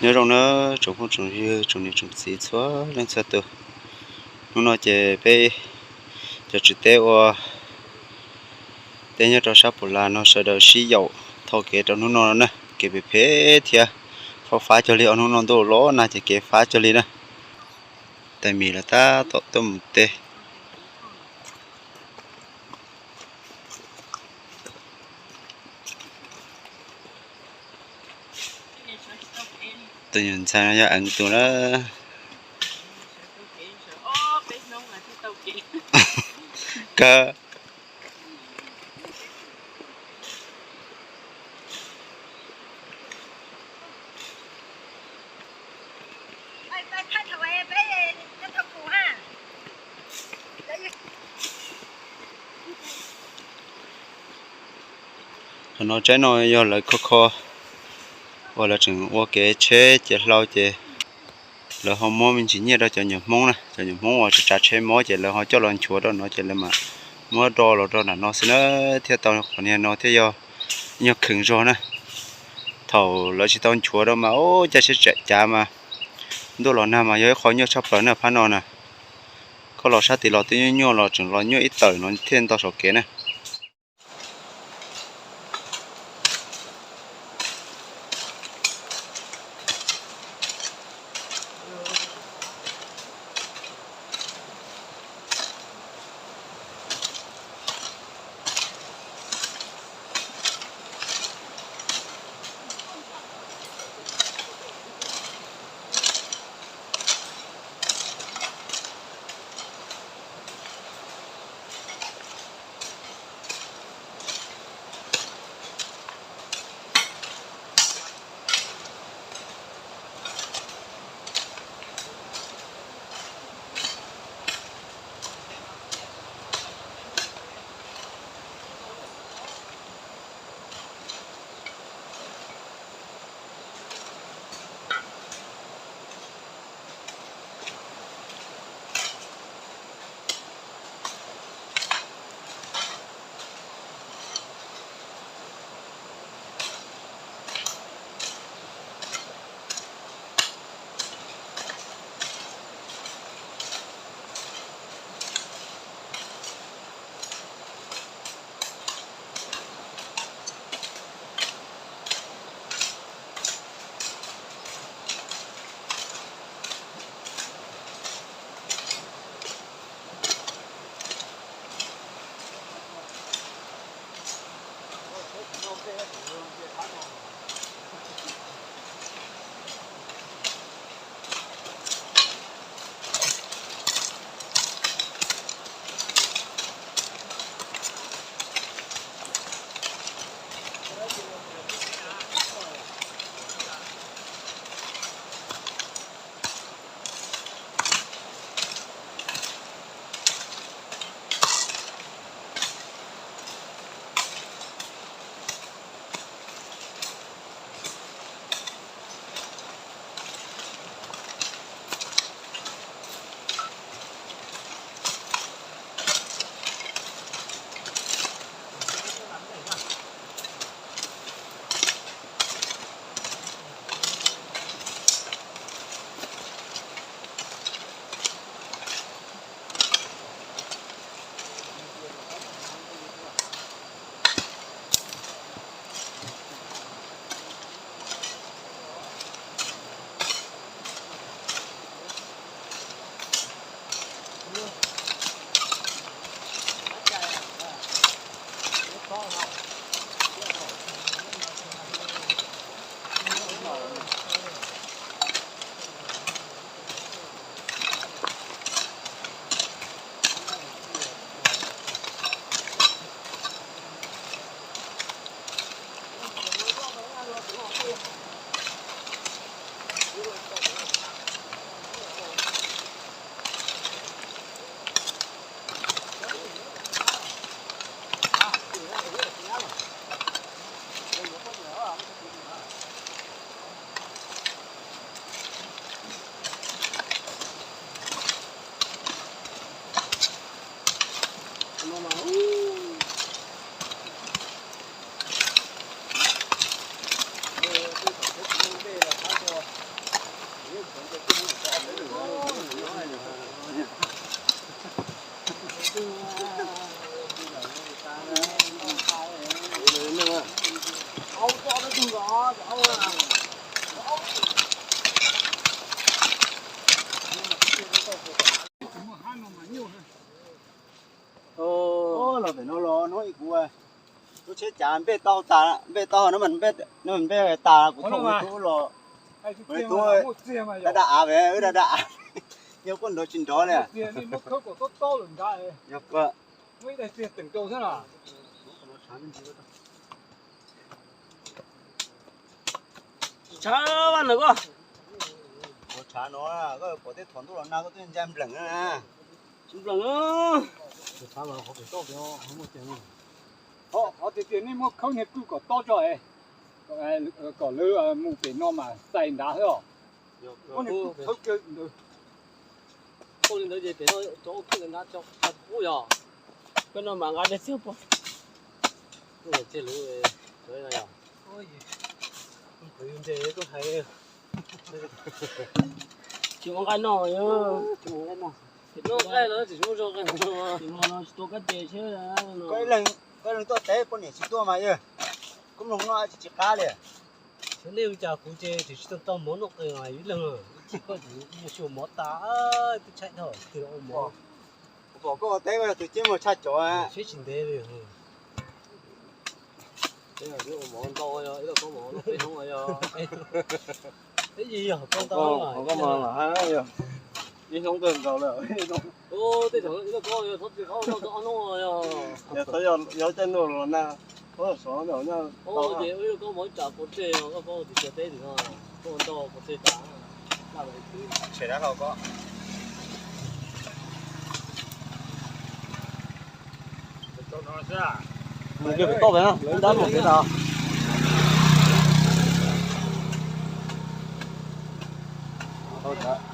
Nyob zoo na tsoom phooj tsoom ywg tsoom niam tsoom txiv txhua leej txhua tus. Hnub no ces peb cov tswv teb ua teb nyob rau sab Pus Las no sawv daws sib yaum thau kev rau hnub no na, kev phem phem thiab, fab fab cog li os, hnub no ntuj los nag ces kev fab cog li na. Tais mis los tab tom tuaj mus teb. Tus nyuam ntxhais no yog eev tus na. Kawg. Thaum no tsaib no yog lawv kho kho uas lawv tseem ua kev tsheb ces hlau ces lawv ho muab me ntsis nyiaj rau cov nyuam Hmoob na, cov nyuam Hmoob uas tsav tsav tsheb mob ces lawv ho coj los nchuav rau no ces lawv mam muab do los rau nram no xwb na, thiaj tau qhov niag no thiaj yog nyuag kheev zog na. Thaum lawv tsis tau nchuav rau mas ub, caij tsheb cav mas ntuj los nag mas yog ib qho nyuaj tshaj plaws na phab no na. Koj los sab tid los twb nyuaj nyuaj los tseem los nyuaj ib tawm no thiaj nto saum kev na. Tsheb cav npej tau tas, npej tau no mas npej, no mas npej tas kuv thauj kuv tub los, kuv tub da da av, wb da da av, yog kuj nrov tsis nrov li. Yog, tshav vaj ntawm koj. Tshav no, koj pom tej thaum ntuj los nag koj twb ncaj nplees na. Tsis nplees. Qhov tiag tiag nej muab khawb niag kwj kom tob tso, kom lawv mus pem no mas txais nrad xwb os. Khawb li ntawd ces pem no rov ua khawb li nrad tso, qub yog. Koj no mas nqa dej txiag pog. Txiag lub, yog. Nte koj hais. Tsis ua nqaij noj, tsis ua nqaij noj. Noj nqaij los tsis muaj zog nqaij noj. Tsis ua no tsis tau kab ces seb. Koj ib leeg tuaj teb poj niam tsis tuaj mas yog. Koj mloog noj tsis tsis qab li. Xyov nej ua cas kuv ces tsis tau tau mov noj qee ib leeg, ib chim koj tseem ua xyuas mov tas, twb tshaib dhau twg los ua mov. Kuv pom koj ua teb ua tus ceb muag tshaj cov. Siab tsis ntev li. Ua mov ntau, ib lub koob mov peb hnub yog. Ib yog koj ntau, koj mas yog ib hnub kawg nkaus lawm. Tej thaum ib lub koob yog txhob txwm ob hnub, ob hnub yog. Yog txhob yog caij ntuj los nag, txhob sov ntawm nyaj. Ces ib lub koob mov tsam pov tseg, koj koob tis cia teb tim no, koj ntau pov tseg tas. Tshem dab laug koj. Mus kiag pem toj pem na, lawv dab mus pem tas.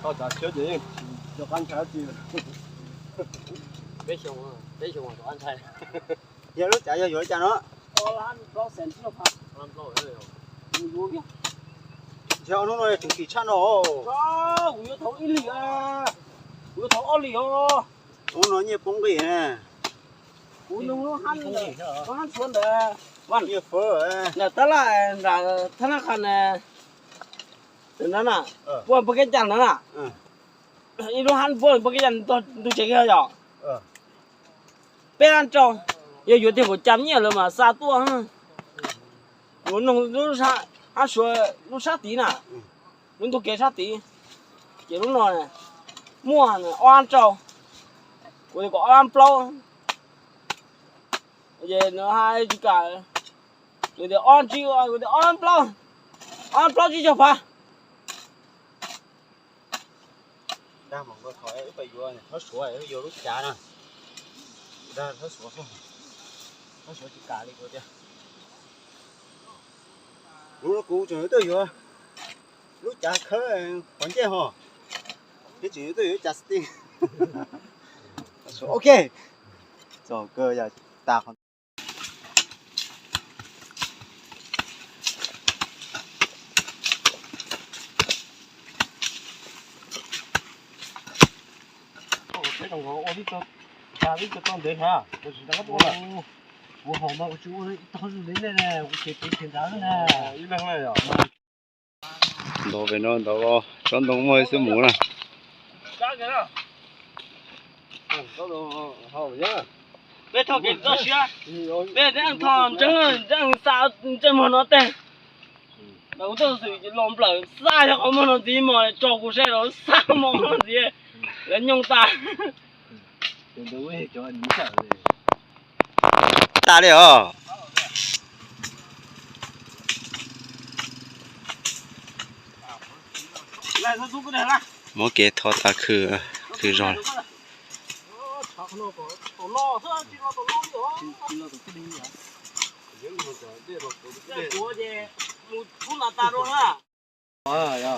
Tau tsav tshiab ces yeej tsis rov qab ntshai dab tsi. Peb xyoo, peb xyoo rov qab ntshai. Yog lub cav yog yuav li cas no? Ntshe ob hnub no yog tseem kim tshaj no. Kuv yuav thaum ib lim, kuv yuav thaum ob lim os. Hnub no nyiaj poob nqis. Kuv nug lub hab, lub hab suav ntawd, nyiaj fawb ntawm tab laj nram thab nab qha na, ntawd na, puag pag keb cag ntawd na. Ib lub hab puag pag keb cag ntug tsev kiag yom. Peb hab rau, yog yuav tiag kuv cam nyiaj lawm mas xa tuaj. Kuv nug lub hab suav lub sab tid na, lub ntug kev sab tid, ces lub no muaj ob hab rau, kuv tias kom ob hab plaub, ces nws hais tsis kam, nws tias ob tsib, kuv tias ob hab plaub, ob hab plaub tsib caug phav. Dag mas nkauj thaum wb pais yuav thawb suav, yuav lub cav na. Dag thawb suav xwb, thawb suav tsis kam li kuv tias. Kuv, kuv tseem yuav tuaj yuav lub cav khawb qhov ncej ho, peb tseem yuav tuaj yuav lub cav xis tij. Ok, txog kawg yog tas qhov. Peb rau nkawd ua tib co, tag tib co toj ntev hab, kuv tsis rov qab tuaj lawm. Kuv haus mas kuv tsis ua ib tog zuj li nej ne, kuv ces pem kiag nrad xwb na. Ib leeg na yom. Ntov pem no ntov los tsob ntoo muaj ib xwb mus na. Peb thov kev txoj sia, peb teb tho ntseeg, ntseeg xa ntsej muag no tej. Kuv tuaj xwm los nplawm xa yog qhov muag no ntxiv mas tso kuv saib los xa mos no ntxiv, lawv nyoog tas. Tas li os. Muab kev thov tas khw, khw zog.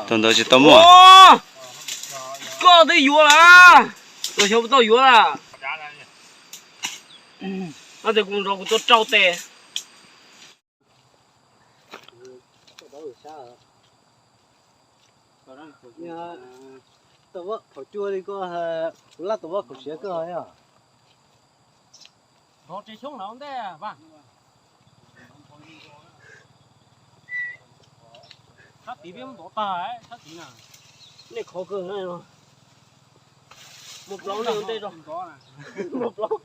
Tau ntawd tsis tau muaj. Koj twb yuav lawm, tus xyov puas tau yuav lawm. No ces kuv nrog kuv tuaj rau tes. Tau vaj khaum cua li koj, kuv laj tau vaj khaum siav koj yog. Nrov tsev xyoob na ntej. Sab tid peb ntov tag sab tid na. Nej khov kawg na. Muaj plaub nej ua ntej tso. Muaj plaub.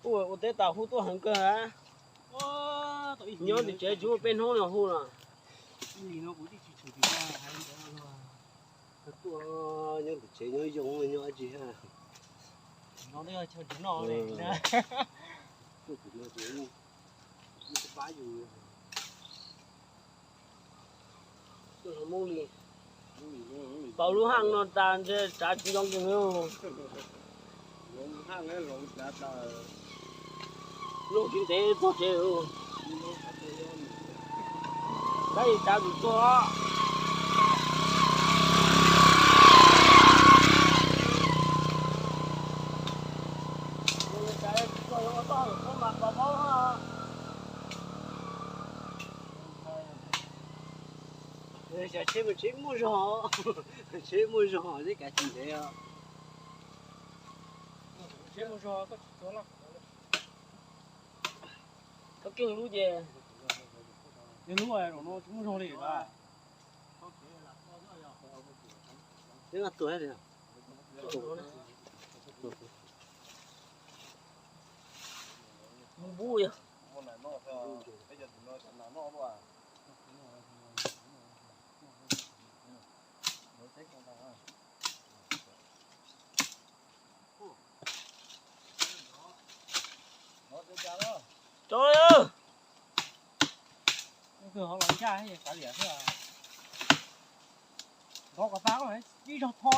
Ua teb tas hu tuaj heev kawg. Nyob tim tsev tsis muaj peb hnub no hu no. Nyob tim tsev nyob zoo nyob dab tsi ha. Pab lub haj no tas ntshe tsav tsis nco nkees. Lub tsis ntev txog tsev. Tab sis tsav tsis txog. Tsheb mas tsheb muaj zog, tsheb muaj zog teb kav tsis ntev. Tsheb muaj zog koj tsis txog laj. Koj keej lub ces. Yog lub no tsis muaj zog li a. Npub yog. Tso. Kawg ho los ncaj kav liam xwb. Nrov kom tas ib zaug tho.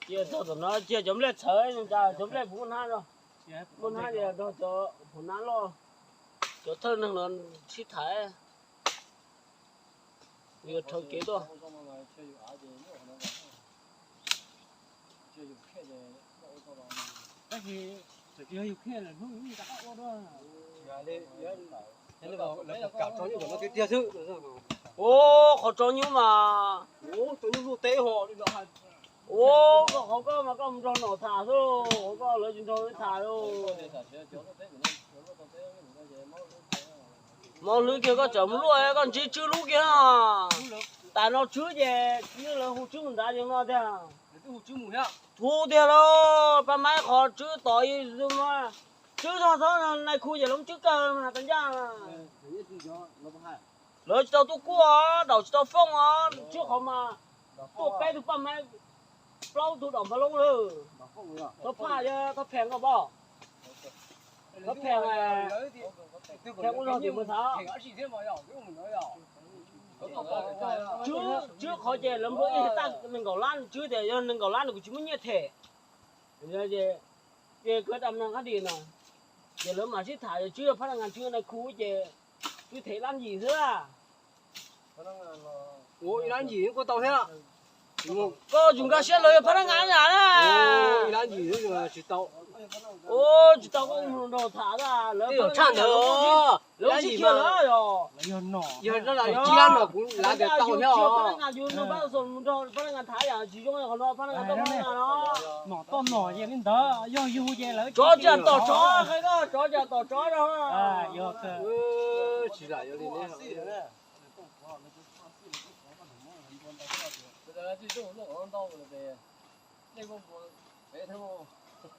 Cia txog tom no cia cov nplej txhawv, cov nplej puv hnab no, puv hnab ces nrog cov puv hnab loj, cov thawj neeg no sib thaiv. Yuav rhawv kev tuaj. Ua qhov tso nyuj mas, ua koj qhov koj mas koj mus nrog nom tham xwb, qhov koj lawv tsis nrog tham. Mob hlwb kiag koj tseem mus luaj koj ntsib Tswb lub kiag. Tas no Tswb ces yeej lawv hu Tswb mus nrad zoo no tiag. Hu tiag lauj, pab maib qhov Tswb tos Tswb txog txog nais khu ces lawv muab Tswb kawg mas tas ncaj. Lawv tsis tau tuaj kuaj, daus tsis tau fooj os, Tswb qhov mas tuaj peb tug pab maib, plaub tug daus npaj loob lawm. Thov phaj, thov phees koj pom. Thov phees, phees ua zog tim mus thav. Tswb, Tswb qhov ces lawv nplua ib tag nees nkaum lab, Tswb tias yog nees nkaum lab nws kuv tsis muaj nyiaj them. Ces, ces kawg dam neeg hab dis no, ces lawv mam sib tham, Tswb yog phab naj ngas, Tswb nais khu ces Tswb them lab yim xwb. Ua ib lab yim kuj tau thiab. Koj yus nkag siab lawv yog phab naj ngas na. Ib lab yim tsis tau. Ua tsis tau koj mus nrog tham, lawv tshaj ntawd, lawv sib kiag lawm yog. Yog lab no kuv lav tias tau thiab. Phab naj ngas yus nrog pab, phab naj ngas tham yam tsis zoo qhov no, phab naj ngas tau phab naj ngas no. Nom toj nom ces li ntawd, yog yus ces lawv tsov tsis tom tsov, hais koj tsov tsis tom tsov no. Tsis lam yog li ne.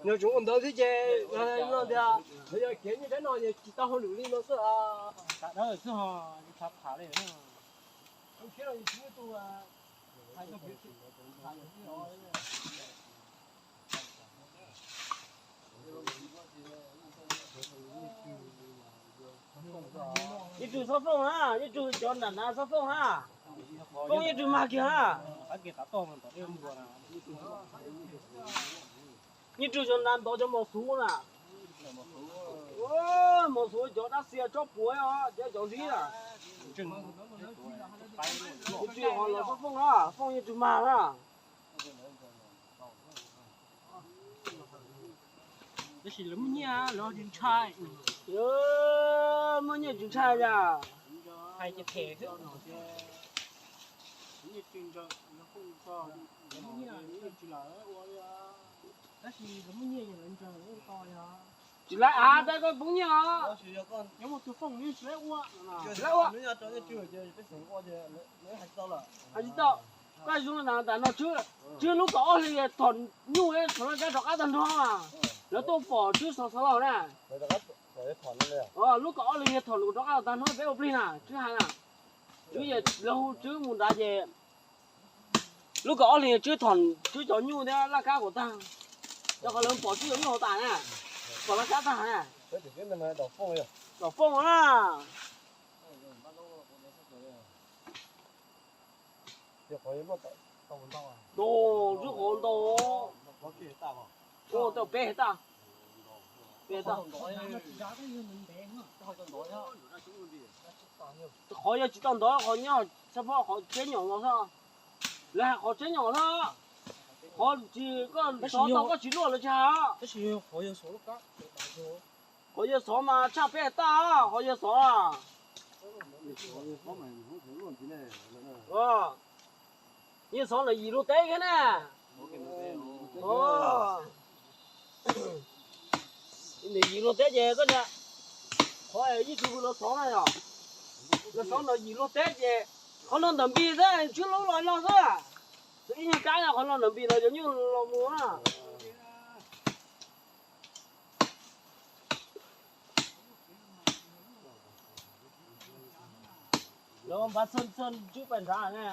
Nws tsuas ua ntawd xwb ces no tias yog kev nyob sab no ces tsis tau hauj lwm li no xwb. Tham dawb xwb ho, tham tham li. Yeej tsum xob fooj na, yeej tsum cov nram nav xob fooj na. Fooj yeej tsum mag kiag na. Nyiaj Rwg cov nta ntov cov mos xuv na. Mos xuv cov dab xia tsob puav os, cov cov zib na. Nyiaj Rwg ho los txoj fooj na, fooj Nyiaj Rwg mag na. Tab sis lawv muaj nyiaj, lawv tsis ntshai. Muaj nyiaj tsis ntshai li. Hais ces phem xwb. Tab sis lawv muaj nyiaj, lawv ntshai, lawv to yog. Tsis laib av, tab koj poob nyiaj os. Tsis laib ua. Hais tsis tau. Koj zoo na, tam no tswb, tswb lub kaum ob hlis thom nyuj, thom laj kab rov qab tag nrho. Lawv tuaj pom tswb xov xov laus na. Lub kaum ob hlis thom rov qab tag nrho peb ua plig na, tswb hais na. Tswb, lawv hu tswb mus nrad ces lub kaum ob hlis tswb thom tswb cov nyuj thiab laj kab kom tag. Rau qhov lawv pom tswb cov nyuj hauv tas na, pom laj kab tag na. Dom fooj na. Tus tswb qhov ntau, tau peb hais tag, peb hais tag. Qhov yog tsis tau ntov, qhov nyob xab phob qhov tseb nyom los xwb. Lawv hais qhov tseb nyom xwb. Qhov tsis, koj xov tau koj tsis luaj lawv tsis hais. Qhov yawg xov mas tshaj peb hais tag, qhov yawg xov. Yawg xov ntawm yim luag teb thiab na. Ntawm yim luag teb ces koj niam, qhov ib tug los xov na yom, los xov ntawm yim luag teb ces qhov no ntawm npis xwb, tswb lub los no xwb. Ib nyuag kab no qhov no ntawm npis no cov nyuj los mus na. Lawv npaj txog txog tswb pais nrad na.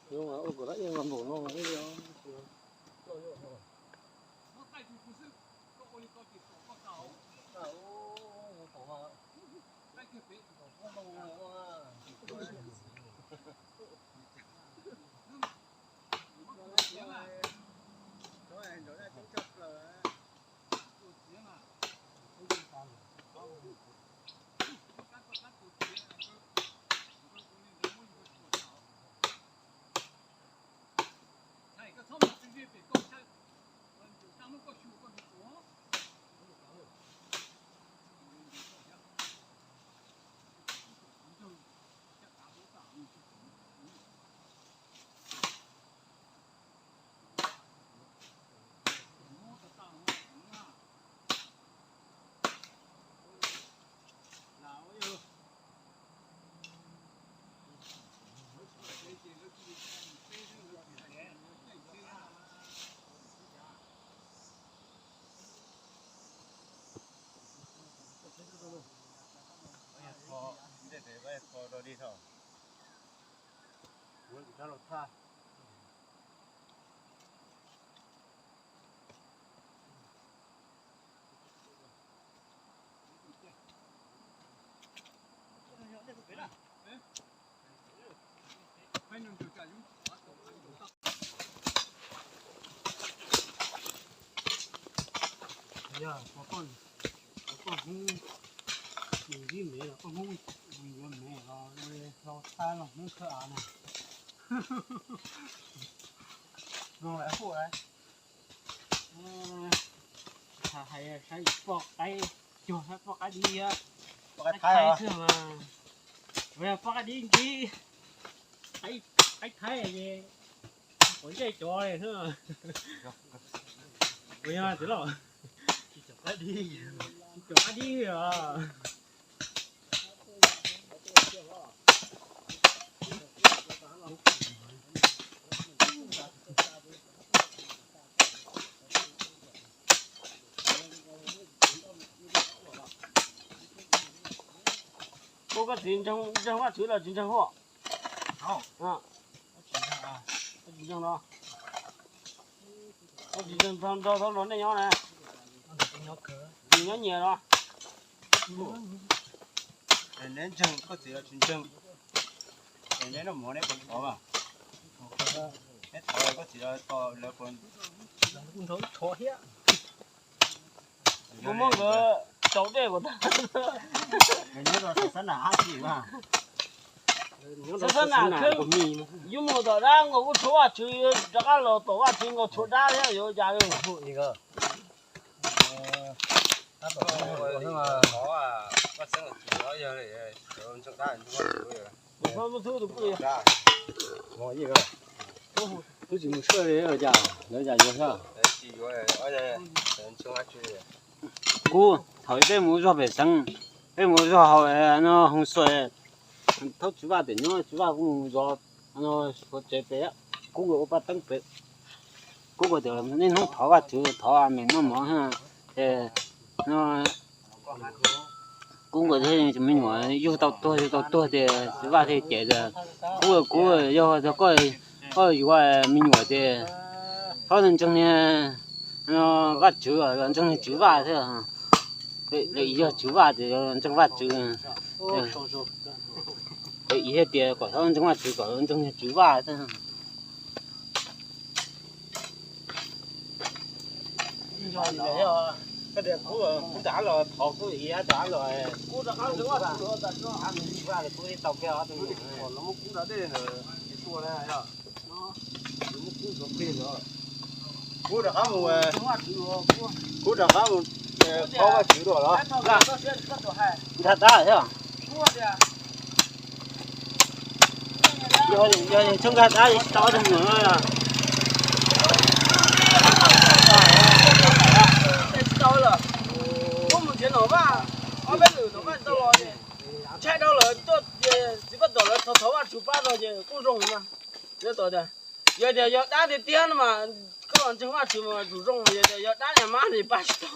Ua kom lab iab nkaus npaum no li. Yog, koj Hmoob nws ntsib mev los koj Hmoob yuav mev los hlau thab los Hmoob khawb av na. Zoo lawm hu lawm. Hais saib poj qaib, cuag saib poj qaib dib, poj qaib xwb mas, poj qaib dib ntxiv. Qaib thaib, qaib thaib, quav ntsej cov li. Ua yog txiv lauj, tsis cov qaib dib os. Ua koj txiv ntseeg Vajtswv los tsis ntseeg? Tsis ntseeg no, tsis ntseeg nrog luag nej nyob na, nyob nyias no. Neb ntseeg koj txiv los tsis ntseeg? Neb noj mov neb puas thov? Neb thov koj txiv los lawv puas? Kuv muab nkawd tsaus dej kuv tag. Xab nam khwv, yus mus tom dab nkaus kuj tshuav Vajtswv, rov qab los tom Vajtswv nkaus tshuav dab thiab yuav cas li. Twb tsis mus soj li cas, lawv cas yuav thiab. Kuv thaum peb mus zog pem xeev, peb mus zog hauv no Hoo Xuas, thaum Tswv Vaj tias nyob Tswv Vaj kuv mus zov no, suav tsev pem, kuv ua paj teeb pem. Kuv tias nej hnub thov Vajtswv thov me noj mov, kuv thiab me nyuam yug tau tuag yug tau tuag tias Tswv Vaj thiaj cem tias kuv, kuv yog koj, koj yuav me nyuam tias txhob ntseeg niag Vajtswv, ntseeg niag Tswv Vaj thiab. Yog Tswv Vaj tias ntseeg Vajtswv, thiaj tias kom txhob ntseeg Vajtswv kom ntseeg niag Tswv Vaj thiab. Kuv rov qab los thov kuv iab rov qab los, kuv rov qab los, kuv tau kiag ob tug. Kuv rov qab mus, kuv rov qab mus thov Vajtswv dua los? Nqa tab thiab. Yog tsis nqa tab tsis tau tus mus. Tsis tau lawm. Kuv mus nrhiav nom vaj, ob peb lwm nom vaj tsis tau los ces ntshai dhau lawm, tuaj ces txiv Paj Tom lawv thov thov Vajtswv pab tau ces kuj zoo mas. Nyob tau tias yog tias yog dab tiag tiag no mas koj los ntseeg Vajtswv mas tsum zoo, yog tias yog dab yog mab ces pab tsis tau.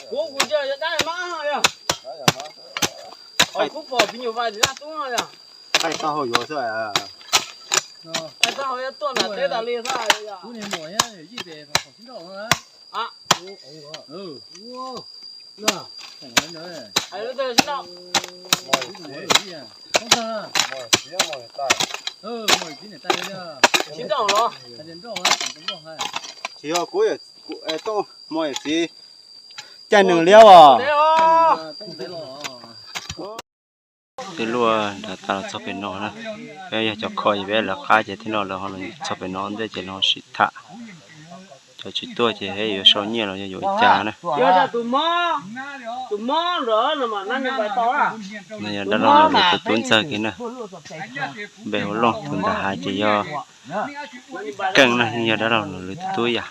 Kuv, kuv ntsia yog dab yog mab yog. Kuv pom phim nyuj vais tim Naj Tub no yog. Qaij taub hau yuav xwb. Qaij taub hau yuav tuaj nram teb tas li xwb. Tsis yog kuv, kuv, Tooj Hmo yawm txiv caij nees liab os. Peb luaj nram tas los txog pem no na. Peb yog cov kho ces peb lawv qab ces thiab no lawv ho los txog pem no ntej ces lawv ho sim tham. Cov tsis tuaj ces yuav sau nyiaj los yog yuav ua cas na. No yog dab laug lawv tus tub ntxawg kiag na. Npe hu Looj, tus nram hav ces yog Keej na, yog dab laug lawv tus tub yam.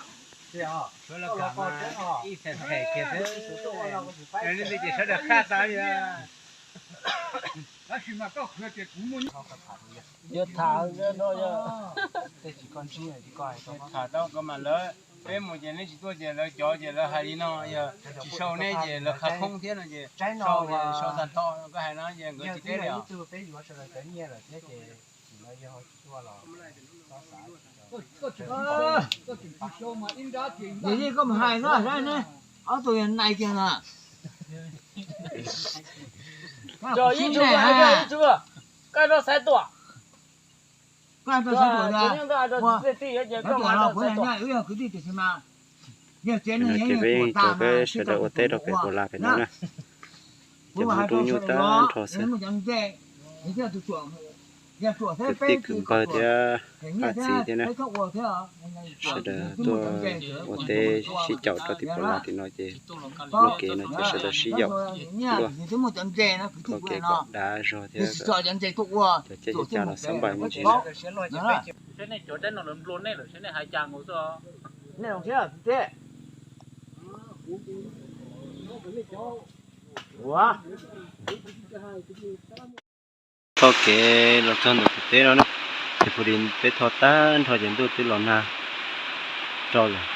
Yuav tham, tham tau ko mas lawv, peb mus ces neb tsis tuaj ces lawv cov ces lawv hais li no, yog tsis sau neb ces lawv qhab khoob thiab no ces sau ces sau tag nrho koj hais no ces nkawd tsis teb li os. Yog li koj mus hais no, ob tug nai kiag no. Ib tug hais tias, ib tug, koj rau xaiv tuam. Koj rau xaiv tuam, kuv yog kwv tij tiam sis mas, ces peb yeej cov peb sawv daws ua teb rau pem Puas Las pem no na. Cov Hmoob tub nyuj tag nrho xwb. kwv tij kwv npawg thiab pab txiv thiab na, sawv daws tuaj ua teb sib caum rau tim pos las tim no ces, lub kev no ces sawv daws sib yaum luaj, kev kom dav zog thiab cov caij cai los xab npais me ntsis. Txoj kev los txog ntawm tus teb no na, ces pus dis peb tho tag nrho ces ntuj twb los nag rau lawm.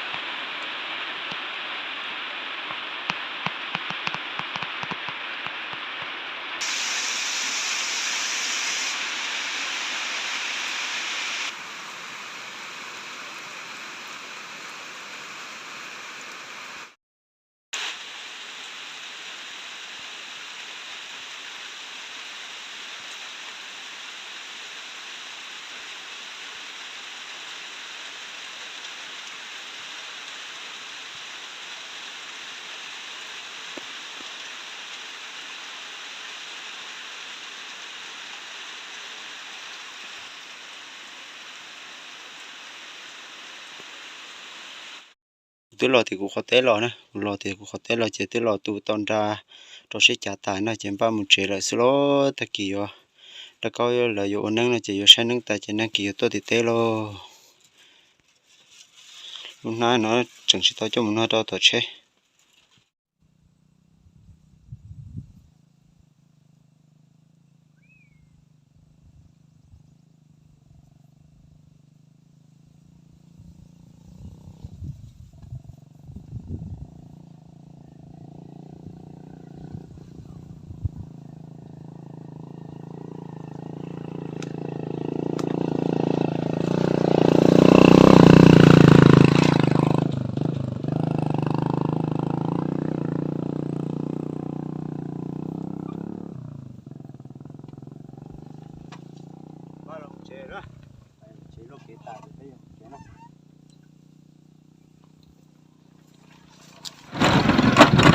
Kuv twb los tim kuv qhov teb los na, kuv los tim kuv qhov teb los ces twb los tu tau nra rau siab cav tas no ces npaj mus tsev lawm xwb los tag kis yuav rov qab lawv yuav ua neeb no ces yuav saib neeb tas ces tag kis yuav tuaj tim teb lauj. Lub hnab no tseem tsis tau coj mus noj rau tom tsheb.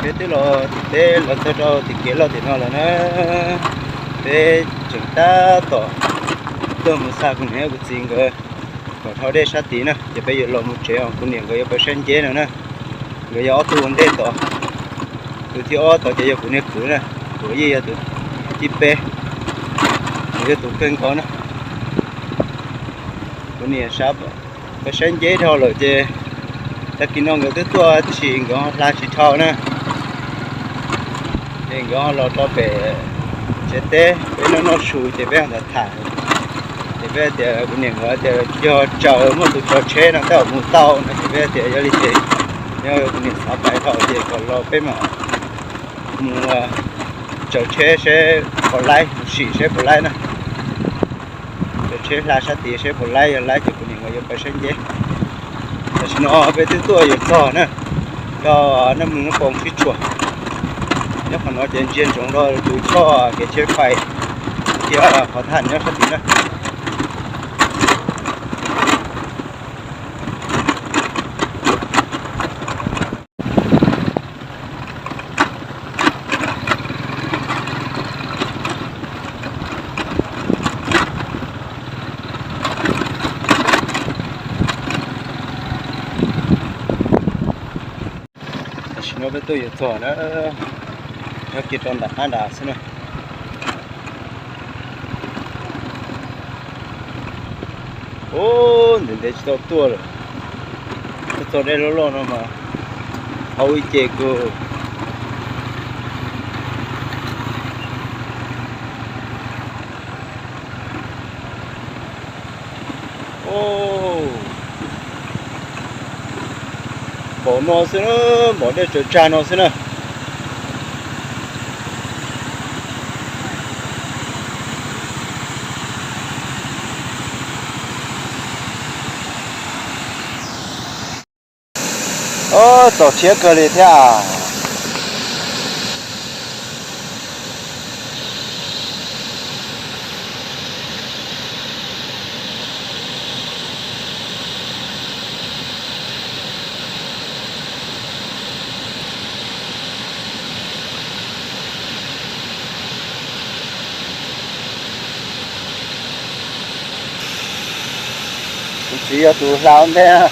Peb twb los tim teb los txog rau tim kev loj tim no lawm na. Peb tseem tab tom tuaj mus xa kuv niam kuv txiv nkawd kom dhau dej sab tid na, ces peb yuav los mus tsev os. Kuv niam nkawd yuav pais saib nceb no na. Nkawd yog ob tug ua ntej tod, tus thib ob tod ces yog kuv niag kwv na, kuv yeej yog tus thib peb, kuv yog tus kawg nkaus na. Kuv niam sab pais saib nceb dhau lawm ces tag kis no nkawd twb tuaj tsis, nkawd ho hla tsis dhau na. Ces nkawd ho los rau pem tsev teb, peb noj noj su ces peb ho tham tham, ces peb tias kuv niam nkawd tias yog tsaws muaj tus tsaws tsheb no tab tom mus tau no ces peb tias yog li ces yog kuv niam xav pais dhau ces kom los peb mam mus tsaws tsheb seb puas laib, mus sim seb puas laib na. Tsaws tsheb hla sab tid seb puas laib, yog laib ces kuv niam nkawd yuav pais saib nceb. Tam sim no peb twb tuaj yuav txog na, rau Naj Mws Naj Poo sib tshuam. Nyob qhov no ces ntsia ntsoov rau tus choj kev tsheb fais thiab qhov thaj nyob sab tid na. Tam sim no peb tuaj yuav txog na, nyob kiag rau nram qab nrad xwb na. Ub, ntev ntev tsis tau tuaj lawm. Tuaj txog dej loj loj no mas hauv ib ce kawg. Ub, npaum no xwb na, npaum dej tsaws tsag no xwb na. Ob, txaus rhiab kawg li thiab. Tsis yog tus hla ua ntej na.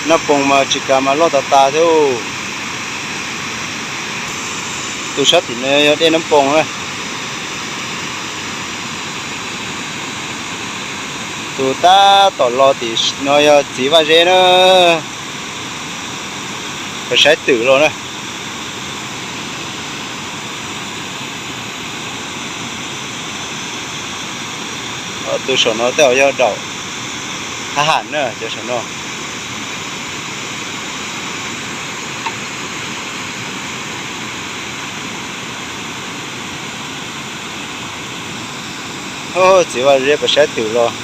Noj poos mas tsis kam mas loj tas tas thiab. Tus sab tim no yog dej Nab Poos na. Tus tab tom los tim no yog txiv Vaj Zeb na. Peb saib twm los na. Tus saum no tej zaum yog daum thab ham na, cov saum no. Txiv Vaj Zeb peb saib twm los.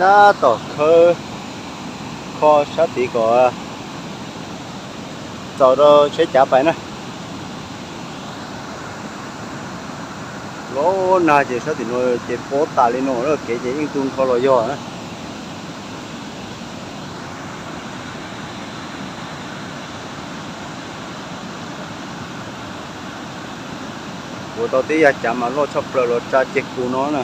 Tab tom khawb kho sab tid kom txaus rau tsheb cav pais na. Los nag ces sab tim no ces pob tas li no, kev ces yeej tu nrho los yog na. Kuv tau tib yag cav mas loj tshaj plaws los tsa ceg kuv no na.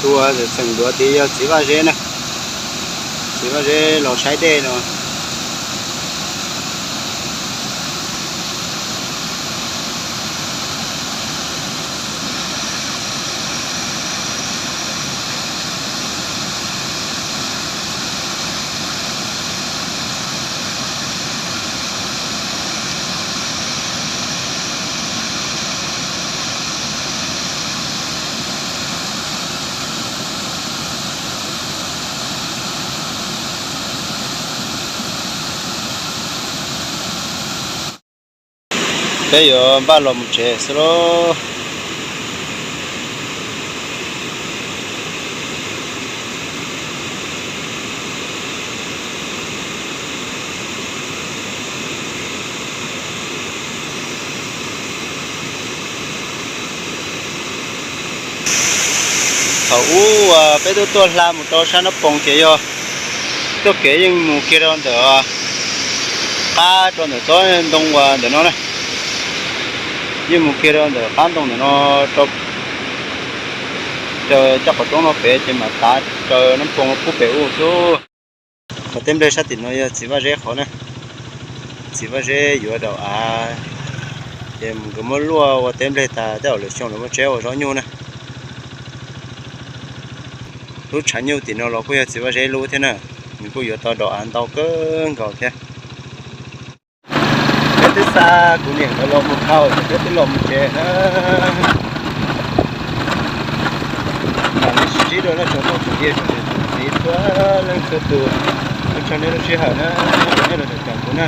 Tus txheem duav tid yog txiv Vaj Zeb na. Txiv Vaj Zeb los saib dej no. Peb yuav npaj los mus tsev xwb lauj. Thaum ub peb twb tuaj hla mus rau sab Nab Poos ces yog tuaj kev yeej mus kiag rau ntawm qab rau ntawm tsob ntoo uas ntawm no na. Yeej mus kiag rau ntawm qab ntoo ntawm no rau raws caj qhov roob no pem ces mam tav raws Nab Poos pub pem ub xwb. Qhov teb nplej sab tim no yog txiv Vaj Zeb qhov na. Txiv Vaj Zeb yuav daum av, ces nkawd muab luaj ua teb nplej tas tej zaum lwm xyoo lawv muab tseb ua zaub nyuj na. Lub tshav nyuj tim no los kuj yog txiv Vaj Zeb lub thiab na, nws kuj yuav tau daum av ntau kawg nkaus thiab. Peb twb xa kuv niam nkawd los mus dhau, peb twb los mus tsev na. Mam li sib ntsib dua nej tsoom phooj tsoom ywg tsoom niam tsoom txiv txhua leej txhua tus, ua tsaug nej lub sij hawm na, nej los caum kuv na.